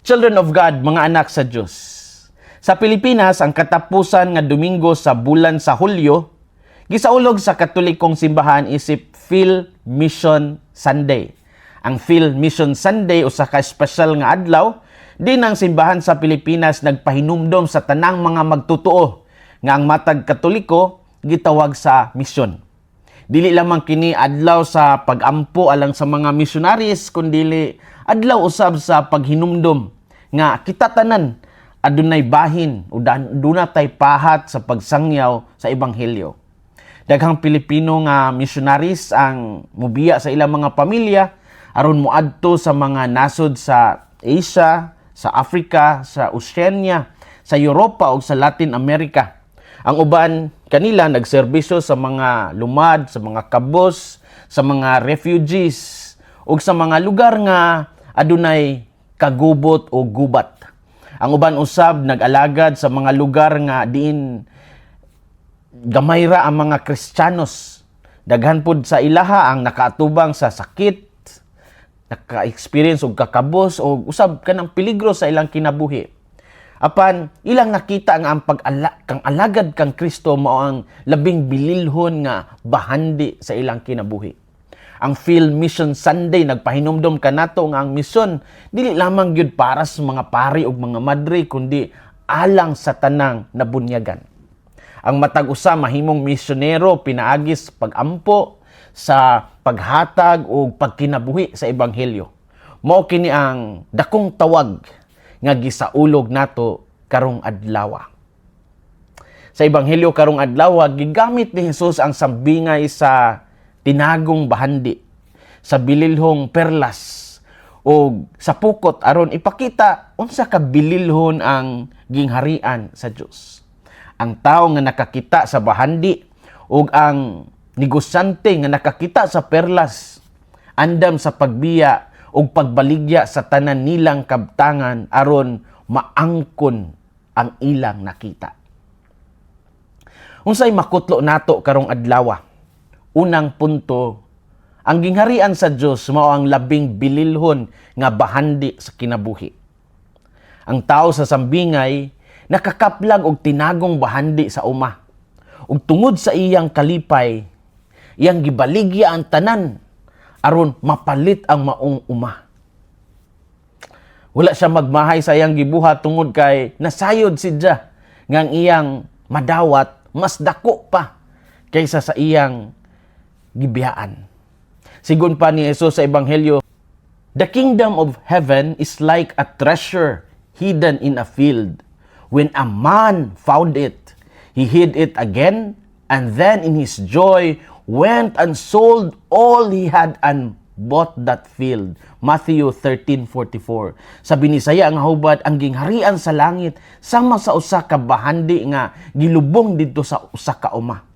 Children of God, mga anak sa Diyos. Sa Pilipinas, ang katapusan nga Domingo sa bulan sa Hulyo, gisaulog sa Katolikong simbahan isip Phil Mission Sunday. Ang Phil Mission Sunday usa ka espesyal nga adlaw din ang simbahan sa Pilipinas nagpahinumdom sa tanang mga magtotoo nga ang matag Katoliko gitawag sa misyon. Dili lamang kini adlaw sa pagampo alang sa mga missionaries, kundili adlaw usab sa paghinumdom nga kita tanan adunay bahin o duna tay pahat sa pagsangyaw sa ebanghelyo. Daghang Pilipino nga missionaries ang mubiya sa ilang mga pamilya aron moadto sa mga nasod sa Asia, sa Africa, sa Oceania, sa Europa ug sa Latin America. Ang uban kanila nagserbisyo sa mga lumad, sa mga kabos, sa mga refugees ug sa mga lugar nga adunay kagubot o gubat. Ang uban usab nag-alagad sa mga lugar nga diin gamay ra ang mga Kristiyanos. Daghan pod sa ilaha ang nakaatubang sa sakit, naka-experience og kakabos o usab kanang peligro sa ilang kinabuhi. Apan ilang nakita nga ang pag-ala kang alagad kang Kristo mao ang labing bililhon nga bahandi sa ilang kinabuhi. Ang Phil Mission Sunday nagpahinumdom kanato nga ang misyon dili lamang gyud para sa mga pari ug mga madre, kundi alang sa tanang nabunyagan. Ang matag usa mahimong misyonero pinaagi sa pagampo, sa paghatag ug pagkinabuhi sa ebanghelyo. Mao kini ang dakong tawag nga gisaulog nato karong adlaw. Sa ebanghelyo karong adlaw, gigamit ni Jesus ang sambingay sa tinagong bahandi, sa bililhong perlas o sa pukot aron ipakita unsa ka bililhon ang gingharian sa Dios. Ang tao nga nakakita sa bahandi ug ang negosyante nga nakakita sa perlas andam sa pagbiya ug pagbaligya sa tanan nilang kabtangan aron maangkon ang ilang nakita. Unsay makutlo nato karong adlaw? Unang punto, ang gingharian sa Dios mao ang labing bililhon nga bahandi sa kinabuhi. Ang tao sa sambingay nakakaplag og tinagong bahandi sa uma. Ug tungod sa iyang kalipay, iyang gibaligya ang tanan aron mapalit ang maong uma. Wala siya magmahay sa iyang gibuhat tungod kay nasayod siya nga ang iyang madawat mas dako pa kaysa sa iyang gibiyaan. Sigon pa ni Jesus sa Ebanghelyo, "The kingdom of heaven is like a treasure hidden in a field. When a man found it, he hid it again, and then in his joy went and sold all he had and bought that field." Matthew 13:44. Sa Binisaya nga hubad, ang gingharian sa langit sama sa usa ka bahandi nga gilubong didto sa usa ka uma.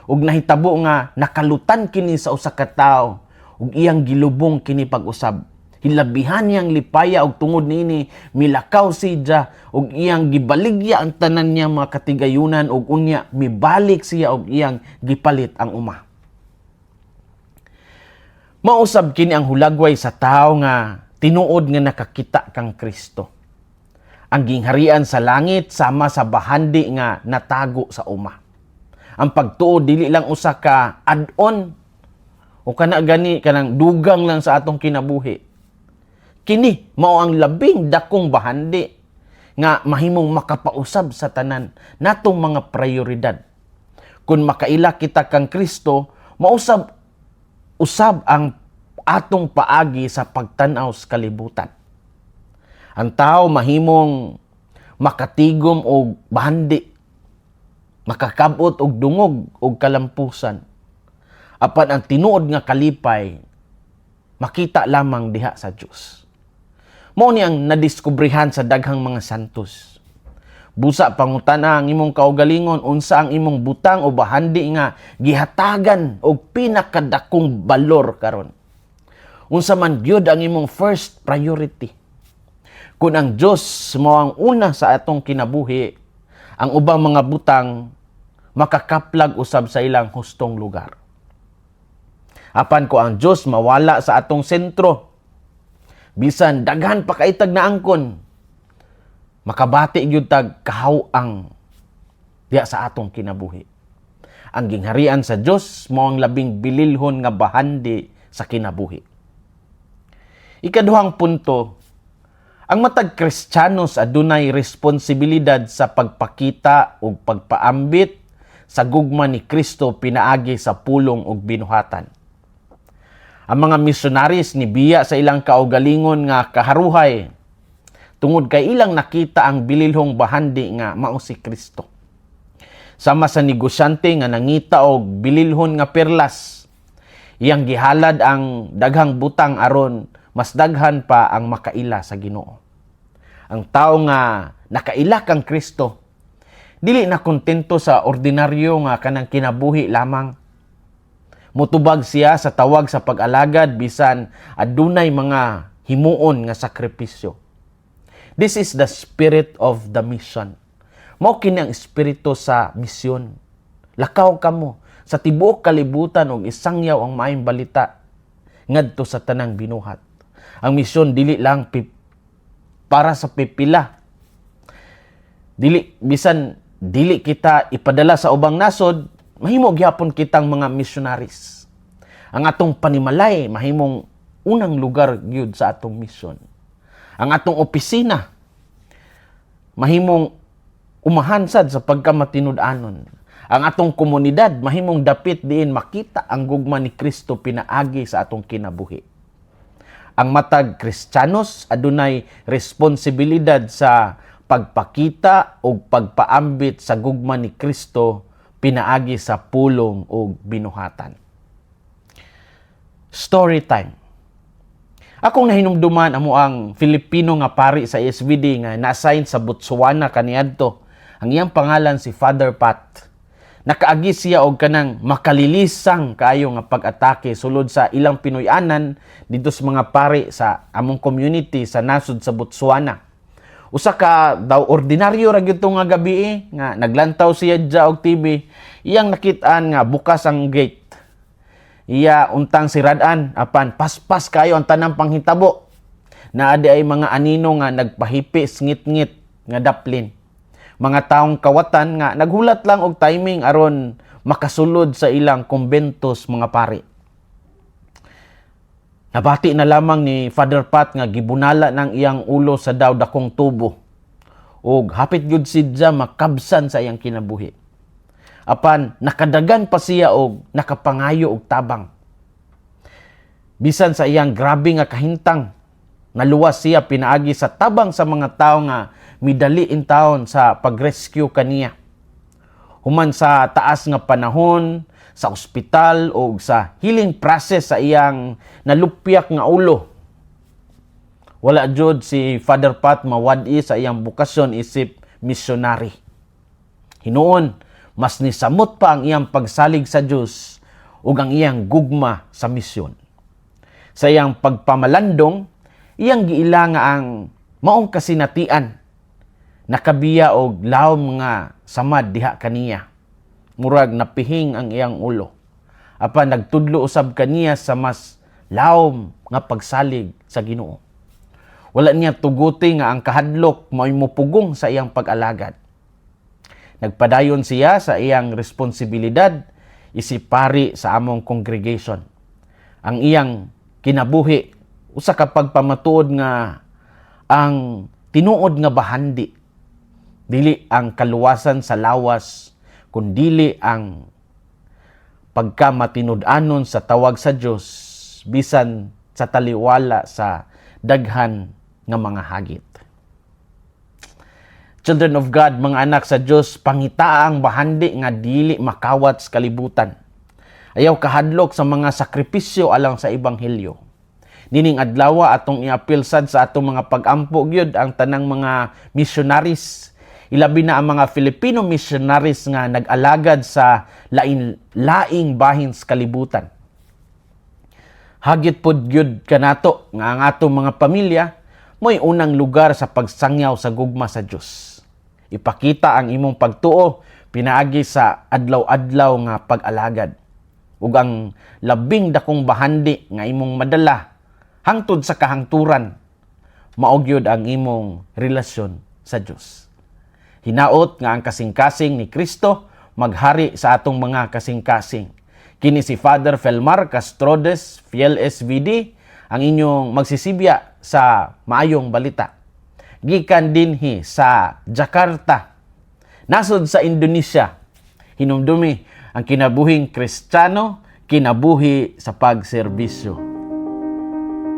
Ug nahitabo nga nakalutan kini sa usa ka tawo ug iyang gilubong kini pag-usab. Hilabihan niyang lipaya og tungod niini milakaw siya ug iyang gibaligya ang tanan niya mga katigayunan ug unya mibalik siya ug iyang gipalit ang uma. Mausab kini ang hulagway sa tao nga tinuod nga nakakita kang Kristo. Ang gingharian sa langit sama sa bahandi nga natago sa uma. Ang pagtuo dili lang usa ka add-on o kana gani kanang dugang lang sa atong kinabuhi. Kini mao ang labing dakong bahandi nga mahimong makapausab sa tanan natong mga prioridad. Kung makaila kita kang Kristo, mausab usab ang atong paagi sa pagtan-aw sa kalibutan. Ang tao mahimong makatigom og bahandi, makakabot og dungog og kalampusan. Apan ang tinuod nga kalipay makita lamang diha sa Dios. Mao ni ang nadiskubrehan sa daghang mga santos. Busa pangutana ang imong kaugalingon unsa ang imong butang o bahandi nga gihatagan og pinakadakong balor karon. Unsa man gyud ang imong first priority? Kung ang Dios mao ang una sa atong kinabuhi, ang ubang mga butang makakaplag usab sa ilang hustong lugar. Apan kung ang Dios mawala sa atong sentro, bisan daghan pa kaayo tag naangkon, Makabati gyud tag kahaw-ang diha sa atong kinabuhi. Ang gingharian sa Dios mao ang labing bililhon nga bahandi sa kinabuhi. Ikaduhang punto, ang matag Kristiyanos adunay responsibilidad sa pagpakita ug pagpaambit sa gugma ni Kristo pinaagi sa pulong ug binuhatan. Ang mga missionaries nibiya sa ilang kaugalingon nga kaharuhay tungod kay ilang nakita ang bililhong bahandi nga mao si Kristo. Sama sa negosyante nga nangita og bililhon nga perlas, iyang gihalad ang daghang butang aron mas daghan pa ang makaila sa Ginoo. Ang tao nga nakaila kang Kristo, dili na kontento sa ordinaryo nga kanang kinabuhi lamang. Mutubag siya sa tawag sa pag-alagad bisan adunay mga himuon nga sakripisyo. This is the spirit of the mission. Mao kini ang espiritu sa misyon. Lakaw kamo sa tibuok kalibutan ug isangyaw ang maayong balita ngadto sa tanang binuhat. Ang misyon dili lang para sa pipila. Dili bisan dili kita ipadala sa ubang nasod, mahimo gyapon kitang mga missionaries. Ang atong panimalay mahimong unang lugar gyud sa atong misyon. Ang atong opisina mahimong umahan sad sa pagkamatinud-anon. Ang atong komunidad mahimong dapit diin makita ang gugma ni Kristo pinaagi sa atong kinabuhi. Ang matag Kristiyanos adunay responsibilidad sa pagpakita ug pagpaambit sa gugma ni Kristo pinaagi sa pulong ug binuhatan. Story time. Akong nahinumduman amo ang Filipino nga pari sa SVD nga na-assign sa Botswana kaniadto. Ang iyang pangalan si Father Pat. Nakaagi siya og kanang makalilisang kaayo nga pag-atake sulod sa ilang Pinoy-anan didto sa mga pari sa among community sa nasod sa Botswana. Usa ka daw ordinaryo ra gyud to nga gabi eh, nga naglantaw siya dya og TV, iyang nakit-an nga bukas ang gate. Iya untang sirad-an apan paspas kayo ang tanang panghitabo. Naa diay mga anino nga nagpahipis ngit-ngit nga daplin. Mga taong kawatan nga naghulat lang og timing aron makasulod sa ilang kumbentos mga pari. Nabati na lamang ni Father Pat nga gibunala ng iyang ulo sa daw dakong tubo. Ug hapit gyud siya makabsan sa iyang kinabuhi. Apan nakadagan pa siya og nakapangayo og tabang. Bisan sa iyang grabe nga kahintang, naluwas siya pinaagi sa tabang sa mga tao nga midali in taon sa pag-rescue kaniya. Human sa taas nga panahon, sa ospital o sa healing process sa iyang nalupyak nga ulo, wala jud si Father Pat mawad-i sa iyang bukasyon isip missionary. Hinuon, mas nisamot pa ang iyang pagsalig sa Dios ug ang iyang gugma sa misyon. Sa iyang pagpamalandong, iyang giila nga ang maong kasinatian nakabiya og lawom nga samad diha kaniya. Murag napihing ang iyang ulo. Apan nagtudlo usab kaniya sa mas lawom nga pagsalig sa Ginoo. Wala niya tuguti nga ang kahadlok mao'y mupugong sa iyang pag-alagad. Nagpadayon siya sa iyang responsibilidad isip pari sa among congregation. Ang iyang kinabuhi usa ka pagpamatuod nga ang tinuod nga bahandi dili ang kaluwasan sa lawas, kundili ang pagkamatinud-anon sa tawag sa Dios bisan sa taliwala sa daghan nga mga hagit. Children of God, mga anak sa Dios, pangitaa ang bahandi nga dili makawat sa kalibutan. Ayaw kahadlok sa mga sakripisyo alang sa ebanghelyo. Nining adlawa, atong iapil sad sa atong mga pagampo gyud ang tanang mga missionaries, ilabi na ang mga Filipino missionaries nga nag-alagad sa lain laing bahin sa kalibutan. Hagit pod gyud kanato nga ang atong mga pamilya mo'y unang lugar sa pagsangyaw sa gugma sa Dios. Ipakita ang imong pagtuo pinaagi sa adlaw-adlaw nga pag-alagad. Ug ang labing dakong bahandi nga imong madala hangtod sa kahangturan, mao gyud ang imong relasyon sa Ginoo. sa Dios. Hinaot nga ang kasing-kasing ni Kristo maghari sa atong mga kasing-kasing. Kini si Father Felmar Castrodes, Fiel SVD, ang inyong magsisibya sa maayong balita. Gikan dinhi sa Jakarta, nasod sa Indonesia, hinumdumi ang kinabuhing Kristiyano, kinabuhi sa pagserbisyo.